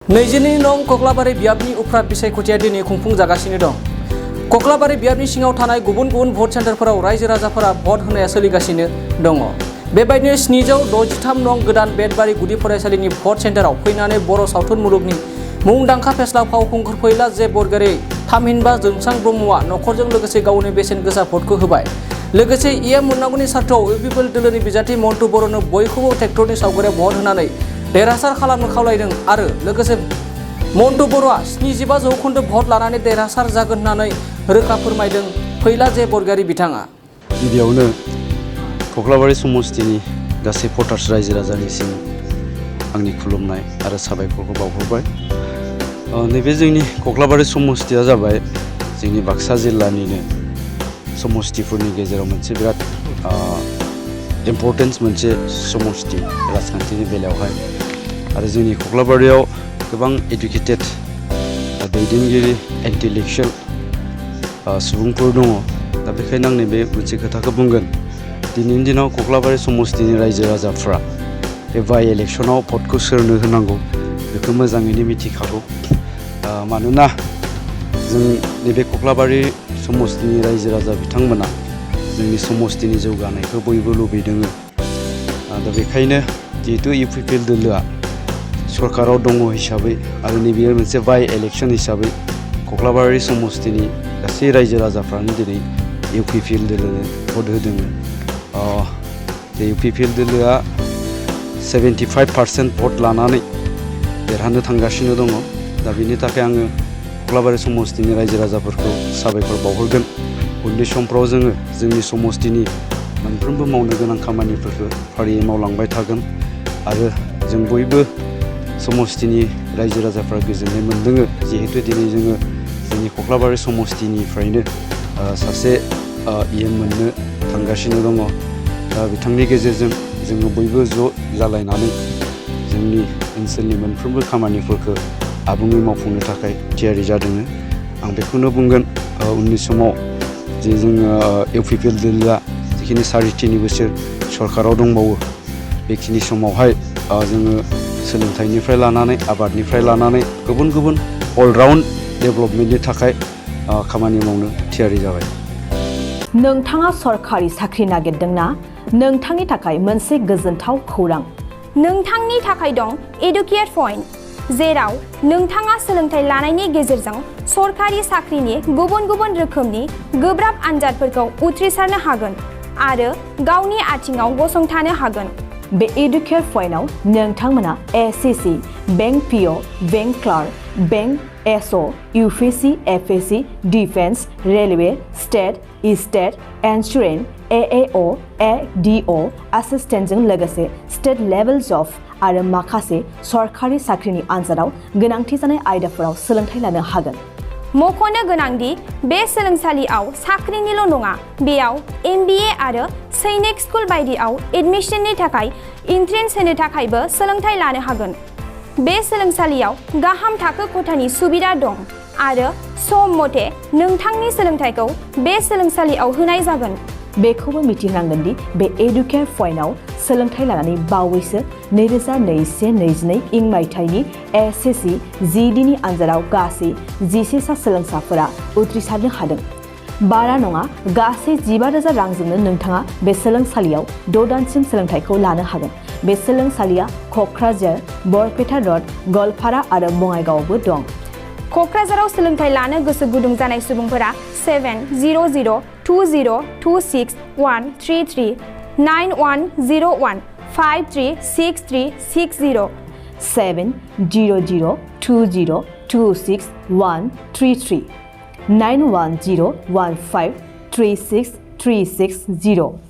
22 नं कक्लाबारि बियाबनि उफ्रा बिसायख'थिया दिनै खुंफुंजागासिनो दं। कक्लाबारि बियाबनि सिङाव थानाय गुबुन गुबुन भट सेन्टारफोराव रायजो राजाफोरा भट होनाया सोलिगासिनो दङ। बेबायदिनो 763 नं गोदान बेदबारि गुदि फरायसालिनि भट सेन्टाराव फैनानै बर' सावथुन मुलुगनि मुंदांखा फेस्ला फावखुंगुर फैला जे बरगय थामहिनबा जोंसां ब्रह्मआ नखरजों लोगोसे गावनि बेसेन गोसा भटखौ होबाय। लोगोसे इएम मोननांगौनि सार्थआव UPPL दोलोनि बिजाथि मन्टु बर'नो बयखौबो ट्रेक्टरनि सावगारियाव भट होनानै देरहासार खालामनो खावलायदों आरो लोगोसे मन्टु बर'आ 75 जौखोन्दो भट लानानै देरहासार जागोन होननानै रोखा फोरमायदों फैला जे बरगयारि बिथाङा। गिबियावनो कक्लाबारि समस्तिनि गासै भटार्स रायजो राजानिसिम आंनि खुलुमनाय आरो साबायखरखौ बावहरबाय। नैबे जोंनि कक्लाबारि समस्तिया जाबाय जोंनि बाक्सा जिल्लानिनो समस्तिफोरनि गेजेराव मोनसे बिराद इम्पर्टेन्स मोनसे समस्ति राजखान्थिनि बेलायावहाय आरो जोंनि कक्लाबारियाव गोबां एडुकेटेड दैदेनगिरि इन्टेलेक्चुवेल सुबुंफोर दङ। दा बेखायनो आं नैबे मोनसे खोथाखौ बुंगोन। दिनैनि दिनाव कक्लाबारि समस्तिनि रायजो राजाफ्रा बे बाइ इलेक्सनाव भटखौ सोरनो होनांगौ बेखौ मोजाङैनो मिथिखागौ। मानोना जों नैबे कक्लाबारि समस्तिनि रायजो राजा बिथांमोना जोंनि समस्तिनि जौगानायखौ बयबो लुबैदों। दा बेखायनो जिहेतु UPPL दोलोआ सरकाराव दङ हिसाबै आरो नैबे मोनसे बाइ इलेक्सन हिसाबै कक्लाबारि समस्तिनि गासै रायजो राजाफ्रानो दिनै UPPL दोलोनो भट होदों। UPPL दोलोआ 75% भट लानानै देरहानो थांगासिनो दङ। दा बेनि थाखाय आङो कक्लाबारि समस्तिनि रायजो राजाफोरखौ साबायखर बावहरगोन। उननि समफ्राव जोङो जोंनि समस्तिनि मोनफ्रोमबो मावनो गोनां खामानिफोरखौ फारियै मावलांबाय थागोन आरो जों बयबो समस्तिनि रायजो राजाफ्रा गोजोननाय मोनदों। जिहेतु दिनै जोङो जोंनि कक्लाबारि समस्तिनिफ्रायनो सासे इएम मोननो थांगासिनो दङ। दा बिथांनि गेजेरजों जोङो बयबो ज' जालायनानै जोंनि ओनसोलनि मोनफ्रोमबो खामानिफोरखौ आबुङै मावफुंनो थाखाय थियारि जादों। आं बेखौनो बुंगोन उननि समाव जे जोङो UPPL दोलोआ जिखिनि 3.5 बोसोर सरकाराव दंबावो बेखिनि समावहाय जोङो सोलोंथाइनिफ्राय लानानै आबादनिफ्राय लानानै गुबुन गुबुन अलराउन्ड डेभेलपमेन्टनि थाखाय खामानि मावनो थियारि जाबाय। नोंथाङा सरकारि साख्रि नागिरदोंना? नोंथांनि थाखाय मोनसे गोजोनथाव खौरां। नोंथांनि थाखाय दं एडुकेट पइन्ट, जेराव नोंथाङा सोलोंथाइ लानायनि गेजेरजों सरकारि साख्रिनि गुबुन गुबुन रोखोमनि गोब्राब आनजादफोरखौ उथ्रिसारनो हागोन आरो गावनि आथिङाव गसंथानो हागोन। बे एडुकेट पइन्टआव नोंथांमोना SSC, bank PO, bank clerk, bank SO, UPSC, FSC, defence, railway, state insurance, AAO, ADO एसिस्टेन्टजों लोगोसे स्टेट लेभेल जब आरो माखासे सरकारि साख्रिनि आनजादाव गोनांथि जानाय आयदाफोराव सोलोंथाइ लानो हागोन। मख'नो गोनांदि बे सोलोंसालियाव साख्रिनिल' नङा, बेयाव MBA आरो सैनिक स्कुल बायदियाव एडमिशननि थाखाय एन्ट्रेन्स होनो थाखायबो सोलोंथाइ लानो हागोन। बे सोलोंसालियाव गाहाम थाखो खथानि सुबिदा दं आरो सम मथे नोंथांनि सोलोंथाइखौ बे सोलोंसालियाव होनाय जागोन। बेखौबो मिथिनांगोन दि बे एडुकेट पइन्टआव सोलोंथाइ लानानै बावैसो 2021-22 मायथाइनि SSC GDनि आनजादाव गासै 11 सा सोलोंसाफोरा उथ्रिसारनो हादों। बारा नङा, गासै 15,000 रांजोंनो नोंथाङा बे सोलोंसालियाव 6 दानसिम सोलोंथाइखौ लानो हागोन। बे सोलोंसालिया क'क्राझार, बरपेटा र'ड, गवालपारा आरो बङाइगावआवबो दं। क'क्राझाराव सोलोंथाइ लानो गोसो गुदुं जानाय सुबुंफोरा 700-226-133 9101-536360 700-226-133 9101536360